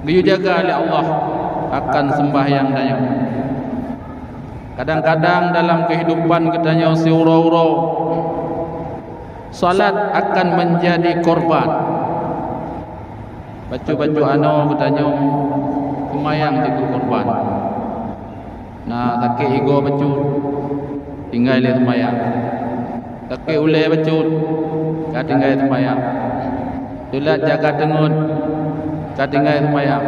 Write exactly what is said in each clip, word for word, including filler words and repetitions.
Geuyue jaga lé Allah akan seumbahyang tanyoe. Kadang-kadang dalam keuhidupan geutanyoe siuroe-uroe, salat akan meunjadi korban. Bacut-bacut anoe geutanyoe seumayang jeuet keu korban. Na sakét igoe bacut, tinggai lé seumayang. Sakét ulée bacut, ka tinggai seumayang. Teulat jaga teungeut, ka tinggai seumayang.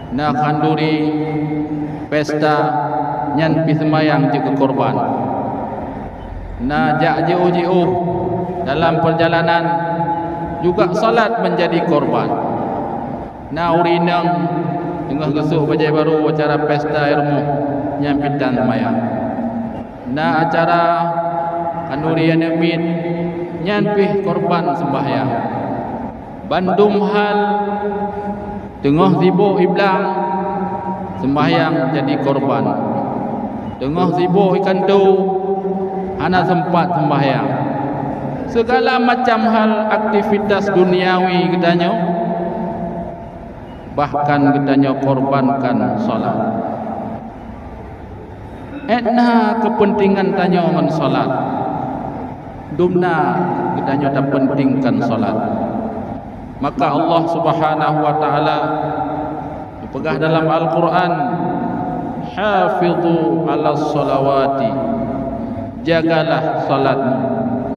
Na khanduri, pesta, nyan pih seumayang jeuet keu korban. Na jak jiôh-jiôh dalam peurjalanan, juga salat meunjadi korban. Na ureuëng inong teungoh geusok bajée barô acara pesta rumoh, nyan pih tan seumayang. Na acara khanduri aneuëk miet, nyan pih korban seumbahyang. Bandum hal, teungoh sibôk iblang, seumbahyang jadi korban. Teungoh sibôk ikanto, hana seumpat seumbahyang. Seugala macam hal aktivitas duniawi geutanyoe, bahkan geutanyoe korbankan salat. Ék na keupeuntengan tanyoe ngon salat. Dumna geutanyoe tapeuntingkan salat. Maka Allah Subhanahu wa Ta'ala geupeugah dalam Al-Qur'an, "Hafizu 'alas shalawati," jagalah salatmu.